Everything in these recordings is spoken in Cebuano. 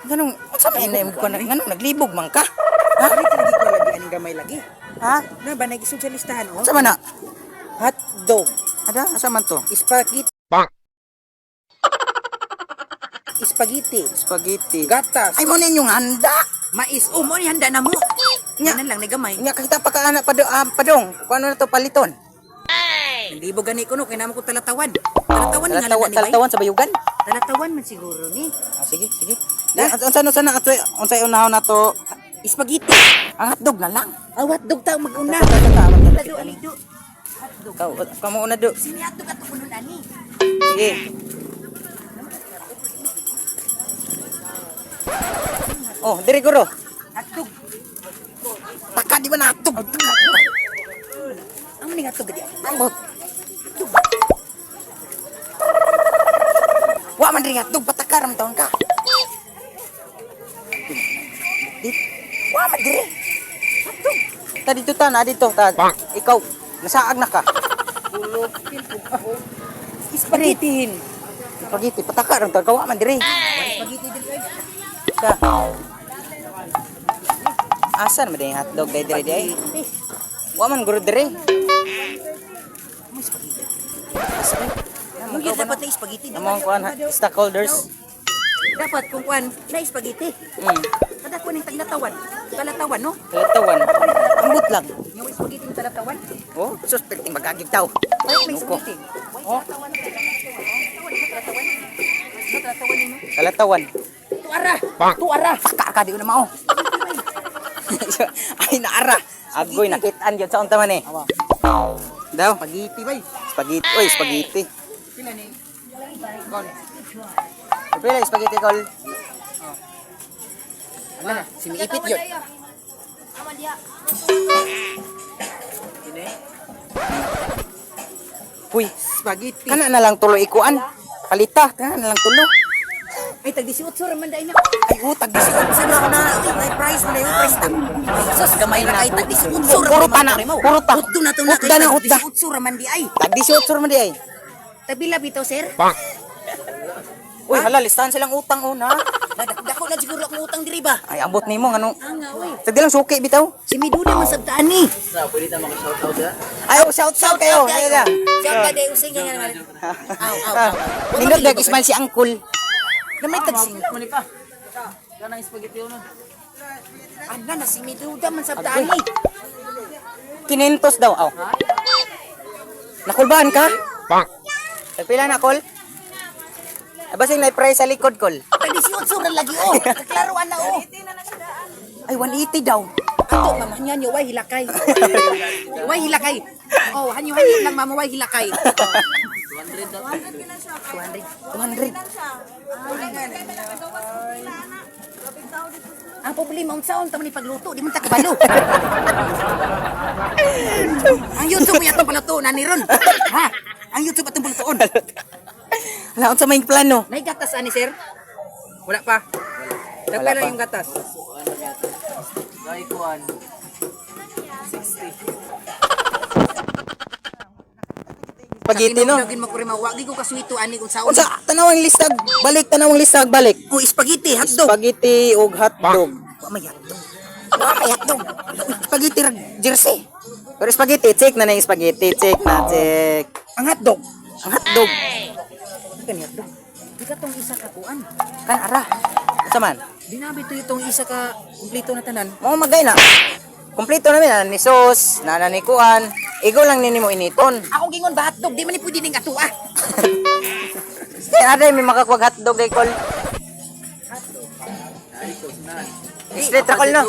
Ganong, unsa may name ko na, ganong naglibog man ka? Ha? Lagi ko lagi aning gamay lagi. Ha? Na ba nagisog sa listahan oh? Unsa man na? Hot dog, Ada, asa man to? spaghetti. Spaghetti, Spaghetti. gatas, Ay mo ninyong handa. mais. Oh, mo ni handa na mo. Nya. Nya lang ni gamay. Nya kita pa ka ana padong. Kung ano na to paliton? Hindi bo gani ko no kay namo ko talatawan. Talatawan nga Talatawan, lang ni bay. talatawan sa bayugan. Talatawan man siguro ni. Ah, sige, sige. Di, unsa no sana ato unsa unahon na to? Spaghetti. Ang hotdog na lang. Ah, hotdog ta mag-una. Ta, ta, ta, ta, ta. Ado alido. Ikaw, kamo una do. Sini hotdog ato kuno ani. Sige. Oh, diri guro. Hotdog. Taka di ba na hotdog? Ang ni hotdog gadi. Ambot. Wa man diri hotdog pataka ram taon ka. Di. Wa man diri. Hotdog. Ta dito ta na dito ta. Ikaw nasaag na ka. Spaghetti. Spaghetti pataka ram taon ka wa man diri. Spaghetti diri ay. Sa. Asan man diri hotdog diri diri diri? Wa man guro diri. May spaghetti. Asa? Mungkin dapat na spaghetti. Namang kuan stockholders. Dapat kung kuan na spaghetti. Kada ko ning taglatawan. Talatawan no? Talatawan. Ambot lang. Yung spaghetti ng talatawan. Oh, suspecting magagig tao. Ay, may Nuko. spaghetti. Oh. Talatawan. Talatawan nimo. Talatawan. Tuara. Tuara. Paka ka di ko na mao. Ay naara. Agoy nakitaan gyud sa unta man eh. Daw, Spaghetti bay. spaghetti. Oy, spaghetti. Pila ni? Gol. Pila spaghetti kol. Ala, si miipit yun. Uy, Spaghetti. kana na lang tulo ikuan. Palita, kana na lang tulo. Ay, tag 18 ra man dai na. Ay, utag 18 na na. Ay, price man ayo price ta. Sus, gamay ra kay tag 18 ra. Puro ta na, puro ta. Utdo na to na kay Utda na, tag utda. 18 ra man di ay. Tag 18 man di ay. Tabila bitaw, sir. Uy, hala, listahan silang utang una. Dako na siguro akong utang diri ba. Ay, ambot nimo ngano. Anga oy. Tag di lang suki bitaw. Si Miduda man sabtaan ni. Ay, oh, shout out kayo. Ay, na. Shout out kayo using nga naman. Aw, aw, aw. Nindot dag smile si Uncle. Na may tagsing. Ana na si Miduda man sabtaan ni. 500 daw. Aw. Nakulbaan ka? Tagpila na, Kol? Basing na price sa likod, Kol. Tag 18 ra lagi oh. Klaro ana oh. Ay, 180 daw. Ato mama niya niyo way hilakay. Way hilakay. Oh, hanyo hanyo lang mama way hilakay. 200. 200. Ang problema unsaon ta man ni pagluto, di man ta kabalo. Ang YouTube mo yatong paluto na ni ron. Ha? Ang YouTube atong palutoon. Wala, unsa may plano? Nay gatas ani sir? Wala pa. Wala Wala pa. yung gatas. Spaghetti, no? Dagin mo ko wa gi ko kaswito ani unsaon. Unsa, tanawang listag, balik, tanawang listag, balik. Oh, spaghetti, hotdog. Spaghetti og hotdog. Wa may hotdog. Wa may hotdog. Spaghetti ra jersey. Pero spaghetti, check na na yung spaghetti. Check na, check. Ang hotdog. Ang hotdog. Kani hotdog. Di ka tong isa ka kuan. Kan ara. Unsa man? Dinabi to itong isa ka kumpleto na tanan. Mao magay na. Kompleto na na ni sauce, na na ni kuan. Igo lang nini mo initon. Ako gingon ba hotdog, di man ni pwede ning atua. Kaya aday may makakuwag hotdog kay kol. Straight ra kol no.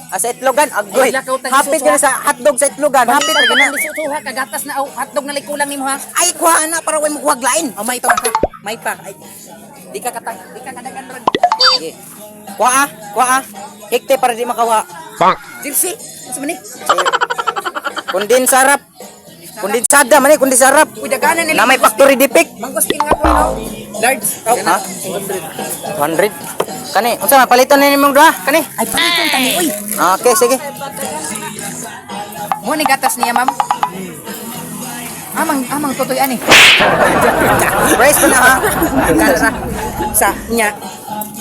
Ah, sa itlogan, agoy. Ay, lakaw tag Hapit ka na sa hotdog sa itlogan. Hapit ra gina. Suha ka gatas na oh, hotdog na kulang nimo ha. Ay, kuha na para way mo kuhag lain. Oh, may pa ha. May pa. Ay, di ka katang, di ka kadagan ron. Sige. Kuha ah, kuha ah. Hikte para di makawa. Jersey, unsa man ni? Kondensarap. Kondensada man eh, kondensarap. Uy, daganan nila. Na may factory defect. Mangosteen nga po no. Large. Oh. Ha? 200. Kani, unsa man paliton ni nimong duha? Kani. Ay, paliton tani oy. Okay, sige. Mo ni gatas niya, ma'am. Amang amang tutoy ani. Price pa na ha. Kalra sa nya.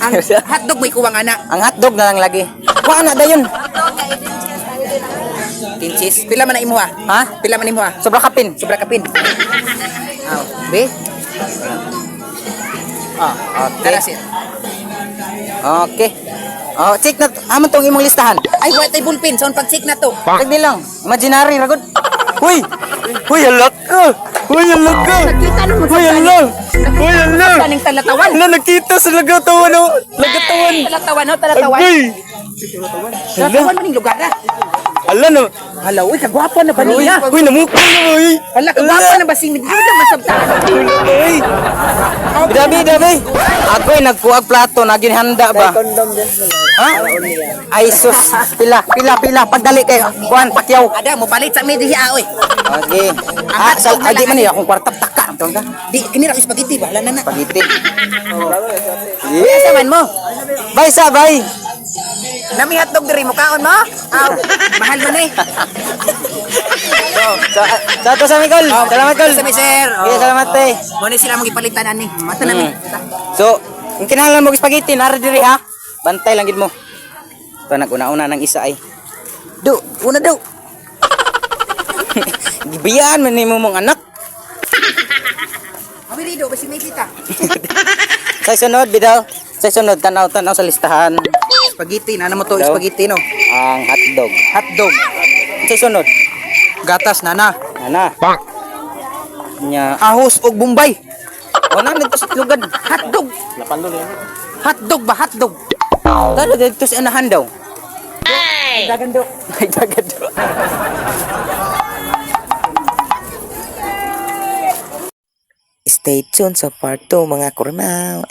Ang hotdog may kuwang ana. Ang hotdog na lang lagi. Wa na dayon. Kinchis. Pila man na imuha? Ha? Pila man imuha? Sobra kapin. Sobra kapin. Aw, be. Ah, okay. Tara, sir. Okay. Oh, check na amo tong imong listahan. Ay, wa tay bullpen. Sa pag-check na to. Tagdi lang. Imaginary ra gud. Huy! Huy, alak ka! Huy, alak ka! Nakita naman sa Huy, ala! Huy, ala! Kaning talatawan. Ala, nakita sa lagatawan, oh! Lagatawan! Talatawan, oh, talatawan. Agay! Talatawan man ning lugar ah. Ala na! Hala, uy, kagwapo na ba Uy, niya? uy, namukol na, uy! Hala, kagwapo na ba sing medyo na masabta. Uy! Dabi, dabi! Ako'y nagkuag plato, naging handa ba? Ha? Ay sus, pila, pila, pila. Pagdali kayo, kuan, pakyaw. Ada, mo palit sa media ah, oy. Okay. Ah, sa, ay, di man niya, akong kwarta, taka. Ito ka? Di, kini ra spaghetti ba? Hala na na. Spaghetti. Uy, asa man mo? Bay sa, bay! Nami hotdog diri mo kaon mo? Aw, mahal man eh. Sa to sa Mikol. Salamat, Kol. Sa mi, sir. Oh. Okay, salamat, te. Mo ni sila mong ipalitan ani. Mata na mi. So, kung kinahanglan mo og spaghetti, nara diri ha. Bantay lang gid mo. Ito, nag-una-una ng isa ay. Do, una do. Gibiyaan man nimo mong anak. Awiri do basi may kita. Sa sunod, bidaw. Sa sunod, tanaw-tanaw sa listahan. Spaghetti, na mo to Daw. spaghetti no. Ang hotdog. Hotdog, Sa sunod, gatas nana, ana. Nya. ahos og Bombay. Wala nito sa tlugan. Hotdog. Hotdog ba hotdog? Tara dito sa anahan daw. Dagan do. Ay, dagan daw. Stay tuned sa part 2, mga kurmaw.